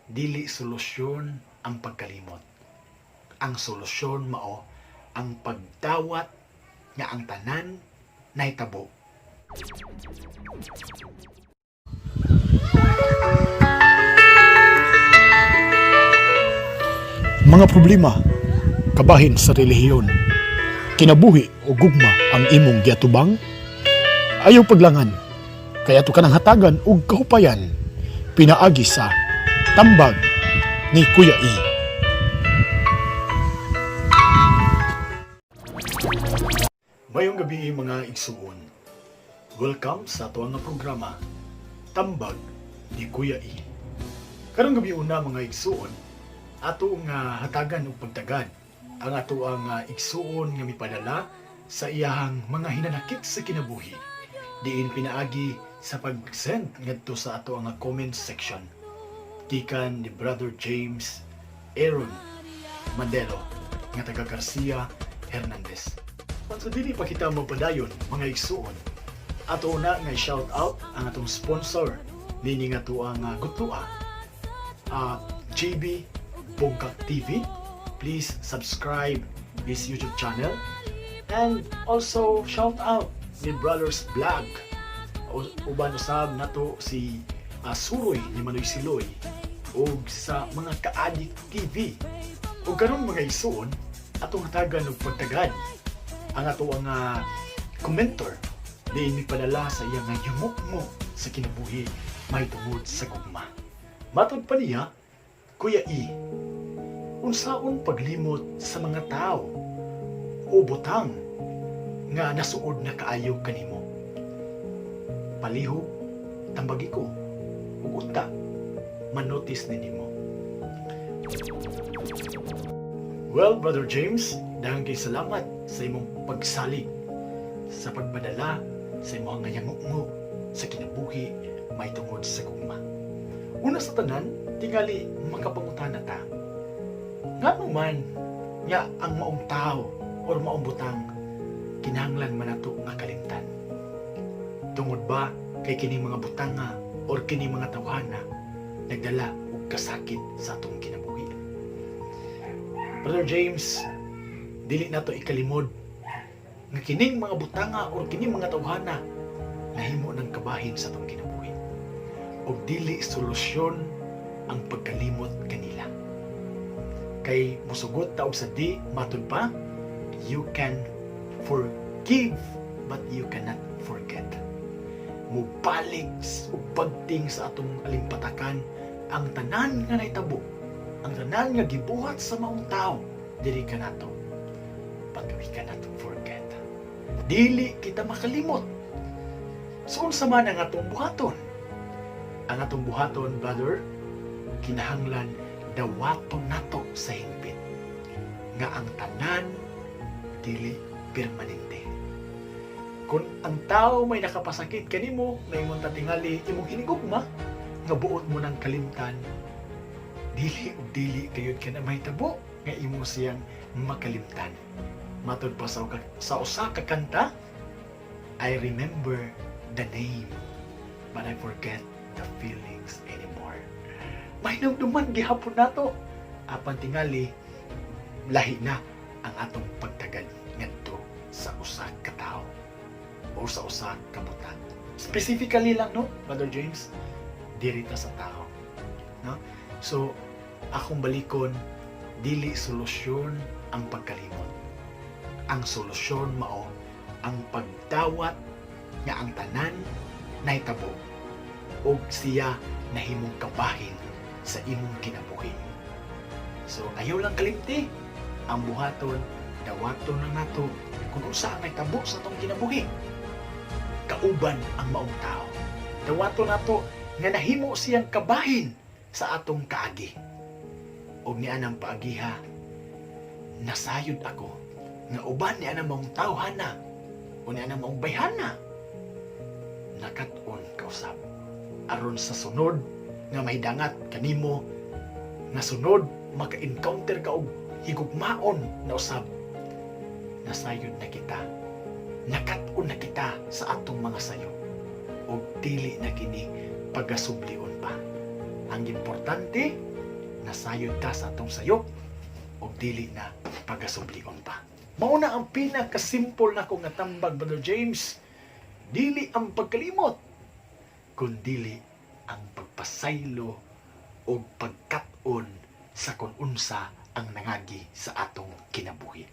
Dili solusyon ang pagkalimot. Ang solusyon mao ang pagdawat nga ang tanan nahitabo. Mga problema, kabahin sa relihiyon, kinabuhi o gugma ang imong giatubang, ayaw paglangan, kaya to ka ng hatagan og kahupayan, pinaagi sa Tambag ni Kuya E. Mayong gabi, mga igsuon. Welcome sa ato nga programa, Tambag ni Kuya E. Karong gabi una, mga igsuon, ato nga hatagan og pagtagad ang ato ang igsuon nga mipadala sa iyahang mga hinanakit sa kinabuhi diin pinaagi sa pag-send ngadto sa ato ang comment section, gikan ni Brother James Aaron Mandelo nga taga Garcia Hernandez. Sa dili pa kita magpadayon, mga igsuon, ato na nga shout out ang atong sponsor nini nga ato ang gutloa, JB Bongkak TV. Please subscribe his YouTube channel and also shout out ni Brothers Vlog. Uban usab nato si Suroy ni Manoy Siloy ug sa mga Kaadik TV. Ug karon, mga igsuon, atong hatagan og pagtagad ang ato ang commenter diin mipadala sa iyang nga yumukmo sa kinabuhi mahitungod sa gugma. Matod pa niya, "Kuya E, unsaon paglimot sa mga tao o butang nga nasuod na kaayo kanimo? Palihog, tambagi ko, ug unta, manotice ni nimo." Well, Brother James, dahil kay salamat sa imong pagsalig sa pagpadala sa imong nga yangunggo sa kinabuhi mahitungod sa gugma. Una sa tanan, tingali makapangutana ta. Ngano man nga ang maong tao or maong butang kinahanglan man nato nga kalimtan? Tungod ba kay kining mga butanga or kining mga tawhana nagdala og kasakit sa atong kinabuhi? Brother James, dili nato ikalimod nga kining mga butanga or kining mga tawhana nahimo ng kabahin sa atong kinabuhi. Og dili solusyon ang pagkalimot kanila. Kay musugot ta og sa di matud pa, you can forgive but you cannot forget. Mubalik og pagting sa atong alimpatakan ang tanan nga nahitabo, ang tanan nga gibuhat sa maong tao diri kanato. But we cannot forget. Dili kita makalimot. So unsa man ang atong buhaton? Ang atong buhaton, brother, kinahanglan dawaton nato sa hingpit nga ang tanan dili permanente. Kung ang tao may nakapasakit kanimo, na imong tatingali, imong hinigugma, nga buot mo ng kalimtan, dili ug dili kayod ka na mahitabo nga imo siyang makalimtan. Matod pa sa usa ka kanta, "I remember the name, but I forget the feelings anymore." Mahinumduman gihapon nato. Apan tingali, lahi na ang atong pagtagad ngadto sa usa ka tawo o sa usa ka butang. Specifically lang, no, Brother James, diri ta sa tao. No? So, akong balikon, dili solusyon ang pagkalimot. Ang solusyon mao ang pagdawat nga ang tanan nahitabo ug siya nahimong kabahin sa imong kinabuhi. So ayaw lang kalimti, ang buhaton, dawaton na nato kung unsa ang nahitabo sa atong kinabuhi kauban ang maong tao. Dawaton nato nga nahimo siyang kabahin sa atong kaagi. Og ni anang paagiha, nasayod ako nga uban ni anang maong tawhana o ni anang maong bayhana, nakat-on kausab aron sa sunod nga mahidangat kanimo, nga sunod maka-encounter ka og higugmaon na usab, nasayod na kita, nakat-on na kita sa atong mga sayo ug dili na kini pagasublion pa. Ang importante Nasayod ta sa atong sayop ug dili na pagasublion pa. Mao na ang pinakasimple nako nga tambag, Brother James. Dili ang pagkalimot, kundili ang pagpasaylo o pagkat-on sa kung unsa ang nangagi sa atong kinabuhi.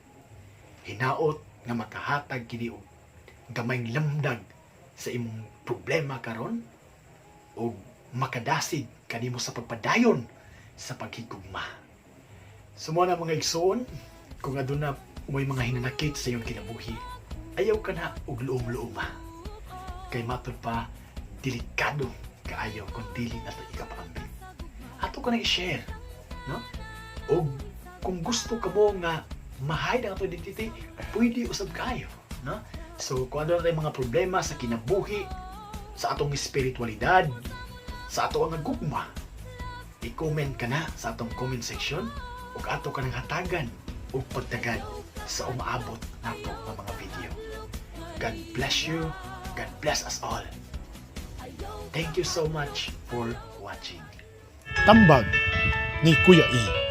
Hinaot nga makahatag kini og gamayng lamdag sa imong problema karon o makadasig kanimo sa pagpadayon sa paghigugma. So mao na, mga igsoon, kung aduna mo'y mga hinanakit sa iyong kinabuhi, ayaw ka na og luom-luoma. Kay matud pa, delikado kaayo kung dili nato ikapaambit. Ato ka na i-share, no? O kung gusto kamo nga ma-hide ang ato identity, pwede usab kayo, no? So kung ano na mga problema sa kinabuhi, sa atong espiritualidad, sa ato ang gugma, i-comment ka na sa atong comment section ug ato ka nang hatagan og pagtagad sa umaabot nato nga mga video. God bless you. God bless us all. Thank you so much for watching. Tambag ni Kuya E.